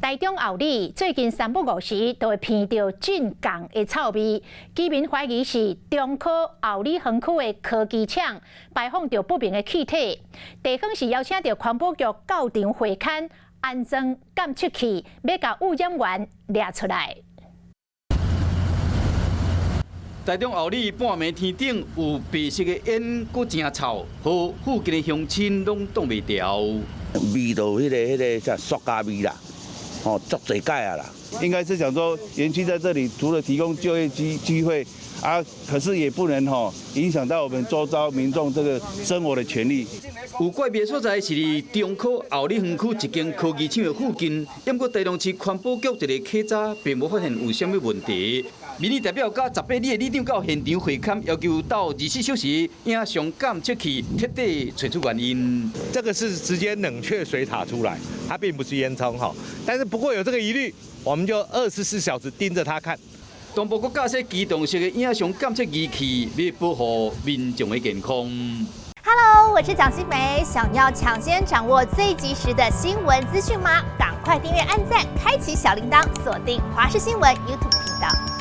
台中后里最近三不五時都會鼻著真仝的臭味，居民懷疑是中科后里園區的科技廠排放著不明的氣體。地方是邀請著環保局到場會勘安裝監測器，欲共污染源掠出來。台中后里半暝天頂有白色的煙，閣誠臭，予附近的鄉親攏擋袂牢。味道彼個啥塑膠味啦，哦，足濟擺啊啦。應該是講說，園區在這裡除了提供就業機會啊，可是也不能吼影響到我們周遭民眾這個生活的權利。有怪味所在是佇中科后里園區一間科技廠的附近，毋過台中市環保局一个檢查，並無發現有啥物問題。民意代表佮18里的里長到現場會勘，要求鬥24小時影像監測器徹底揣出原因。這個是直接冷卻水塔出來，它並不是煙囪哈。但是不過有這個疑慮，我們就24小時盯着它看。東部閣架設機動式的影像監測儀器，欲保護民眾的健康。 Hello，我是蔣新梅，想要搶先掌握最及時的新聞資訊嗎？趕快訂閱、按讚、開啟小鈴鐺，鎖定華視新聞 YouTube 頻道。